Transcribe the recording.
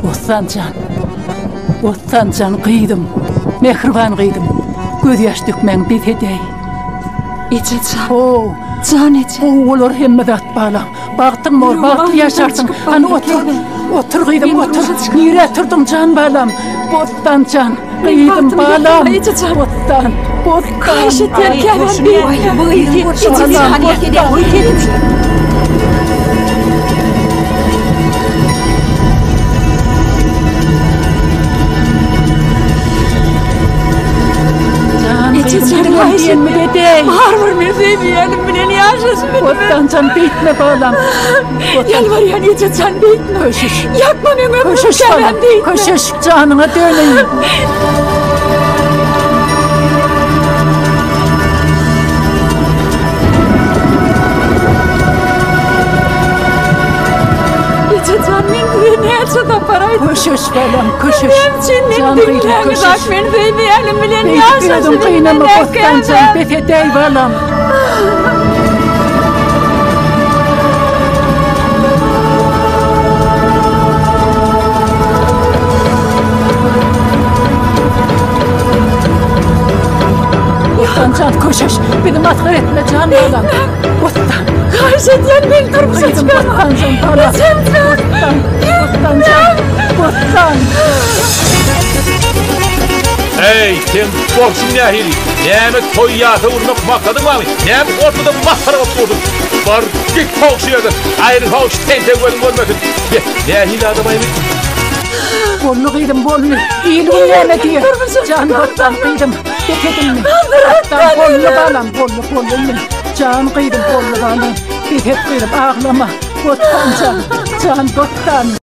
Bossan jan. Bossan jan gyzym. Mähriban gyzym. Gözýaş dökmäň bes edäý. Eje jan. How. Jan eje. Gowy bolar hemme zat balam. Bagtyň bor, bagtly ýaşarsyň. Hany otur. Otur gyzym, otur. Nirä turduň jan balam? Bossan jan. Gyzym balam. Bossan. Bossan. Haýyş etýän käbäm beýtme. Bu gyzyň bolşy. Barybir men söýmeýänim bilen ýaşaşyp bilmen. Bossanjan beýtme balam. Ýalbarýan ejejan beýtme. Köşeş. Ýakma meň ömrüm Köşeş balam. beýtme. Köşeş janyňa döneýin. Ejejan men size näçe sapar aýtdym. Köşeş balam, köşeş. Näme üçin meni Jan gyzym, diňläňizok, köşeş. men söýmeýänim bilen Beýdip ýaşaşyp özüň gynama, bilmen Bossanjan, bes edäý balam. Bossanjan, köşeş, bizi masgara etme jan balam. Bossan. Haýyş edýän meni durmuşa Gyzym, çykarma. Bossanjan balam. Ejemjan. Bossan, Bossanjan, Bossan. Eý, seň bolşuň nähili? Näme toý-ýasa urmak maksadyň barmy? Näme ortada masgara bolup dursuň? Bar, git how şu ýerden! Aýryl how şu tentek gözüň görmesin! Be, nähili adam-aý bu? Boldy gyzym, boldy. Il-gün näme diýer? Jan Bossan gyzym, bes edinmi? Bossan, boldy balam, boldy, boldy indi. Jan gyzym, boldy balam. Bes et gyzym, aglama. Bossan jan, jan Bossan.